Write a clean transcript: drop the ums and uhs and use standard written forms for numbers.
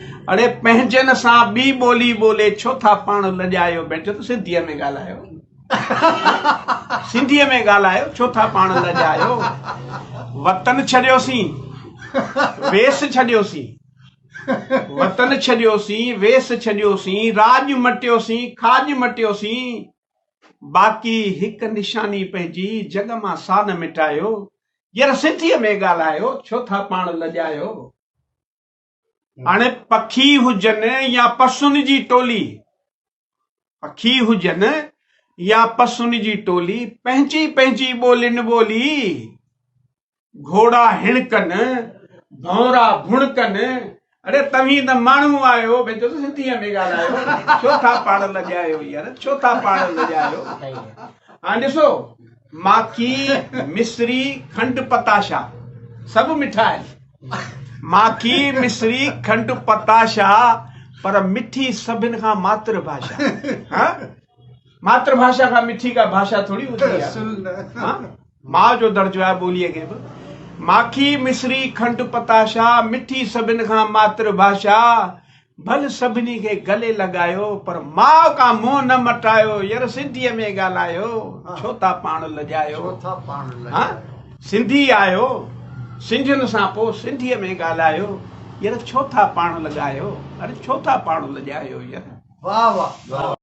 اڙي پنهنجن سان ٻي ٻولي ٻولي ڇو ٿا پاڻ لڄايو ڀينچو ته سنڌيء ۾ ڳالهايو سنڌيء ۾ ڳالهايو ڇو ٿا پاڻ لڄايو وطن ڇڏيوسين ويس ڇڏيوسين وطن ڇڏيوسين ويس ڇڏيوسين راڄ مٽيوسين کاڄ مٽيوسين باقي هڪ نشاني پنهنجي جڳ مان سا نه مٽايو ير سنڌيء ۾ ڳالهايو ڇو ٿا پاڻ لڄايو. هاڻي پکي هجن يا پسن جي ٽولي، پکي هجن يا پسن جي ٽولي، پنهنجي پنهنجي ٻولين ٻولي، گهوڙا هڻڪن، ڀونرا ڀڻڪن، اڙي توهين ته ماڻهو آهيو، ڀينچو ته سنڌيء ۾ ڳالهايو، ڇو ٿا پاڻ لڄايو يار، ڇو ٿا پاڻ لڄايو. هاڻي ڏسو، ماکي، مصري، کنڊ پتاشا سڀ مٺا آهن. ماکي، مصري، کنڊ پتاشا پر مٺي سڀن کان ماتر ڀاشا. ها ماتر ڀاشا کان مٺي ڪا ڀاشا ٿوري هوندي آهي. ها ماء جو درجو آهي ٻوليء کي به. ماکي، مصري، کنڊ پتاشا مٺي سڀن کان ماتر ڀاشا. ڀل سڀني کي گلي لڳايو پر ماء کان منهن نه مٽايو ير سنڌيء ۾ ڳالهايو ڇو ٿا پاڻ لڄايو ها سنڌي آهيو سنڌين سان پو سنڌيء ۾ ڳالهايو ير ڇو ٿا پاڻ لڳايو اري ڇو ٿا پاڻ لڄايو ير. واھ واھ.